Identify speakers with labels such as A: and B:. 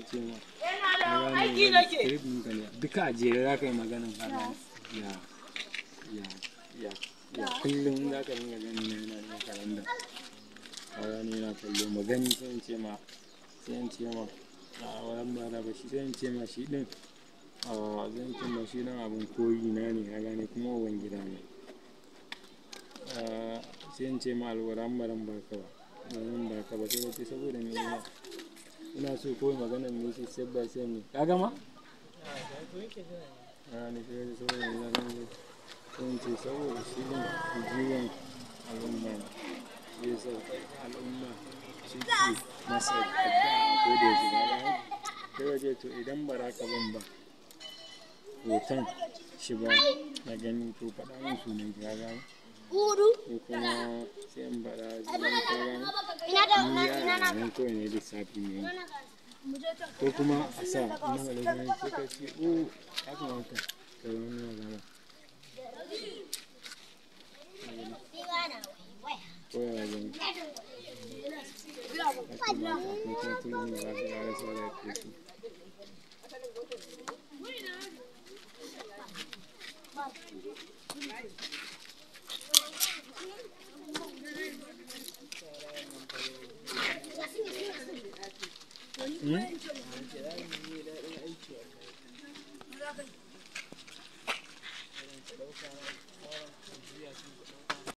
A: ce ma ka gane script ɗinka ne duka a jere za ka yi maganan, ka gane? Ya ya ya ya kullum za ka dinga gani na yana yin kalanda, ka gane? Yana kallo magani, sai in ce ma a wannan ba da ba shi, sai in ce ma shi ɗin a zan ce ma shi ɗin abin koyi na ne, ka gane? Kuma uban gida ne. Sai in ce ma alƙur'an baran baka ba, ba zan baka ba. Sai ka ce saboda me? Ina so kawai maganar ne shi step by step ne. Ka gama? A ne, sai ka ce saboda me? Zan ce, sai in ce saboda shi ɗin jigon al'umma ne, shi yasa al'umma suke masa addu'a a koda yaushe, ka gane? Sai ka ce to idan ba za ka ban ba hoton shi ba na gani, to faɗa min sunan shi, ka gane? Ko kuma sai in faɗa sunan, ka gane? Ni ya nan kawai ne lissafi ne, ko kuma a sa ina faɗa sunan, sai ka ce oh, ya kamata ka yi wani magana ko ya gani, ya kamata akwai title ɗin da za ka ƙara sa da ke. Hmm?